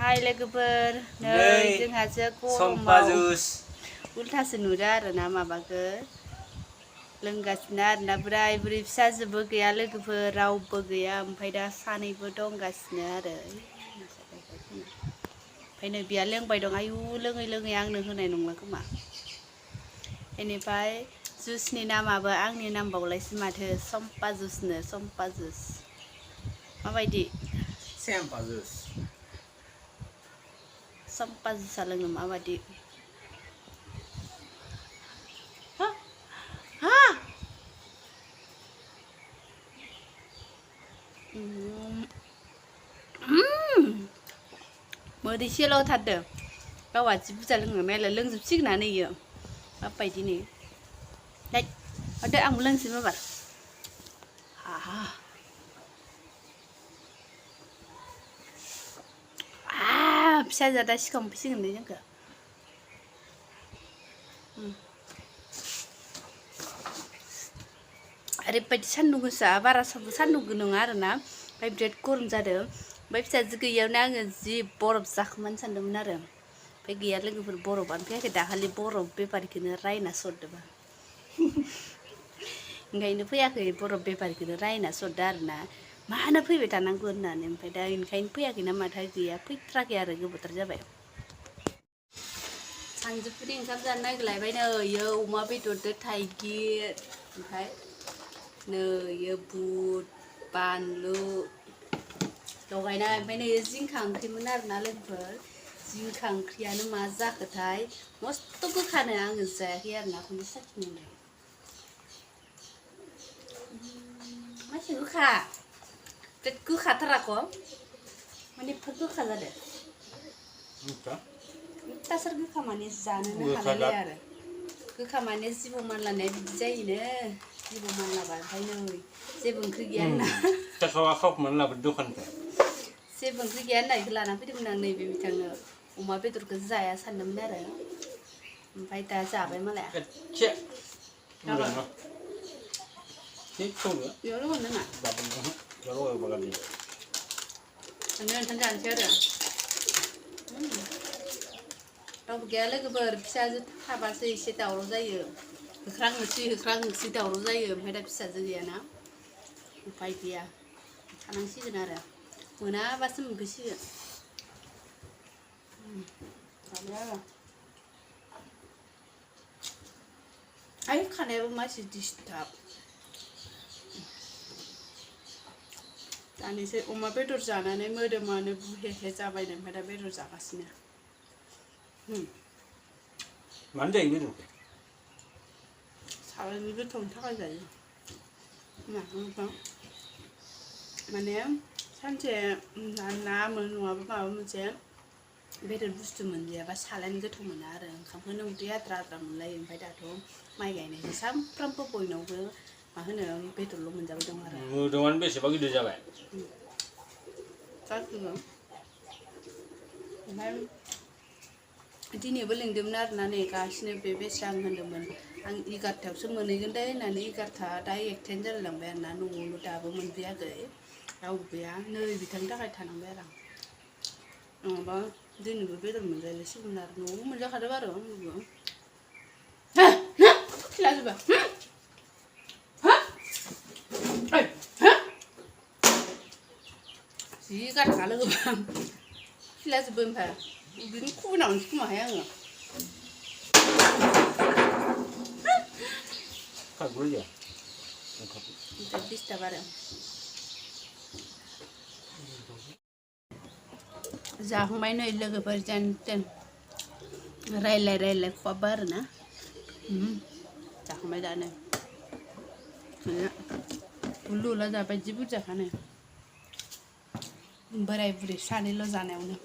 हाय लोगोफोर नै जोंहासो गरमाव उल्थासो नुदों आरोना माबाखौ लोंगासिनो आरोना बोराय बुरै फिसाजोबो गैया लोगोफोर रावबो गैया ओमफ्राय दा सानैबो दंगासिनो आरो ओमफ्राय नै बिया लोंबाय दं आयु लोङै लोङै आंनो होनाय नंला खोमा बेनिफ्राय जुसनि नामाबो आंनि नाम बावलायसो माथो सम्पा जुसनो सम्पा जुस माबायदि सम्पा जुस सम्पा जुसा लोंनो माबायदि मोदैसेल' थारदों गावहा जि बुरजा लोङो नायलाय लोंजोबसिगोनानो इयो माबायदि नै आंबो लोंसै माबार फिसाजोआ दा सिखांफैसिगोन नै जोंखौ ओरैबायदि सान्दुं गोसा बारा सान्दुं नङा आरोना ओमफ्राय बिराद गरम जादों ओमफ्राय फिसाजो गैयियावनो आङो जि बरफ जाखोमानो सानदोंमोन आरो ओमफ्राय गैया लोगोफोर बरफआनो फैयाखै दाखालि बरफ बेफारिखौनो रायना सरदोंबा ओंखायनो फैयाखै बरफ बेफारिखौनो रायना सरदों आरोना मानो फैबाय थानांगौ होननानै ओमफ्राय दा ओंखायनो फैयाखै ना माथो गैया फैथ्राखै आरो गोबावथार जाबाय सानजौफुनि ओंखाम जानो नागिरलायबाय नै इयो अमा बेदरजों थाइगिर ओमफ्राय नै इयो बुट बानलु लगायनाय ओमफ्राय नै जिंखा ओंख्रिमोन आरोना लोगोफोर जिंखा ओंख्रियानो मा जाखोथाय मस्थ' गोखानो आङो जायाखै आरोना खनसे साखिनायबाय मासे गोखा बिराद गोखाथाराख' माने एफा गोखा जादों अयथासार गोखा माने जानोनो हालायलाय आरो गोखा माने जिबौ मानलानाया बिदि जायोनो जिबौ मानलाबा ओमफ्राय नै जेबो ओंख्रि गैया होनना जेबो ओंख्रि गैया होनना बेखौ लाना फैदोंमोन आं नैबे बिथांनो अमा बेदरखौ जाया सानदोंमोन आरो ओमफ्राय दा जाबाय मालाय बेयाव लगायनो नाङा ओंखाम जानोसै आरो रावबो गैया लोगोफोर फिसाजो थाबासो एसे दावराव जायो होख्रां होख्सि दावराव जायो ओमफ्राय दा फिसाजो गैयाना उफाय गैया थानांसिगोन आरो मोनाबासो मोनफैसिगोन आइ खानायाबो मासे डिस्टार्ब दानिसै अमा बेदर जानानै मोदोमानो बुहेहे जाबायनो ओमफ्राय दा बेदर जागासिनो मानो जायो बेदरखौ सारायनि गोथावनि थाखाय जायो माने सानसे ना नङाबा माबा मोनसे बेदर बुस्थु मोनजायाबा सालायनो गोथाव मोना आरो ओंखामखौनो उदै आद्रा आद्रा मोनलायो ओमफ्राय दाथ' माइ गायनायजों सामफ्रामबो बयनावबो मा होनो बेदरल' मोनजाबाय दं आरो मोदोमानो बेसेबा गिदिर जाबाय गासिबो ओमफ्राय दिनैबो लिंदोंमोन आरोना नेगासिनो बे बेसेबां होनदोंमोन आं 11थायावसो मोनहैगोन दे होननानै 11था दा 1थायानो जालायलांबाय आरोना न'आवनो दाबो मोनफैयाखै रावबो गैया नै बिथांनि थाखाय थानांबाय आरो आं नङाबा दिनैबो बेदर मोनजालायसिगौमोन आरो न'आवबो मोनजाखादों आरो आंबो खिलाजोबो जि गारखा लोगोबा खिलाजोबो ओमफ्राय बिदिनो खुबैनांगोनसो खोमाहाय आङो डिस्टार्ब आरो जाखांबाय नै लोगोफोर जेन तेन रायलाय खवाबो आरोना जाखांबाय दानो उल्लु उल्ला जाबाय जि बुरजाखानो बोराय बुरै सानैल' जानायावनो